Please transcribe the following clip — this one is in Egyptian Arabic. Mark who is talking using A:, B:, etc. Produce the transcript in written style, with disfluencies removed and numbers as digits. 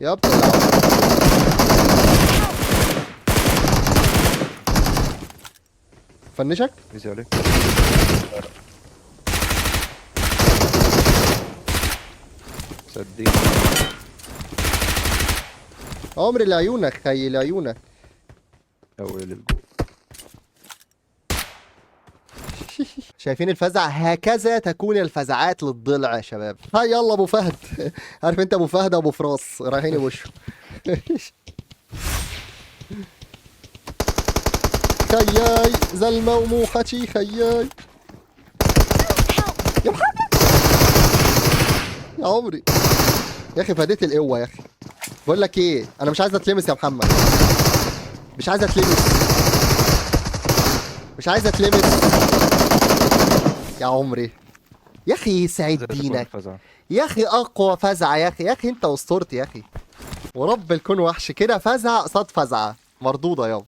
A: يا ابن العم. فنشك.
B: easy عليك. صدقني.
A: عمري لعيونك خيي، لعيونك.
B: اول الجول.
A: شايفين الفزع؟ هكذا تكون الفزعات للضلع يا شباب. ها يلا ابو فهد. عارف انت ابو فهد ابو فراس رايحين يبشوا. خياي زلمة وموحتي خياي. يا محمد يا عمري يا اخي، فديت القوة يا اخي. بقول لك ايه، انا مش عايز اتلمس يا محمد، مش عايز اتلمس، مش عايز اتلمس يا عمري يا اخي. يسعد
B: هكذا تكون
A: دينك
B: الفزعة.
A: يا اخي، اقوى فزعه يا اخي. يا اخي انت اسطورتي يا اخي، ورب الكون وحش كده. فزعه قصاد فزعه مردودة يابا.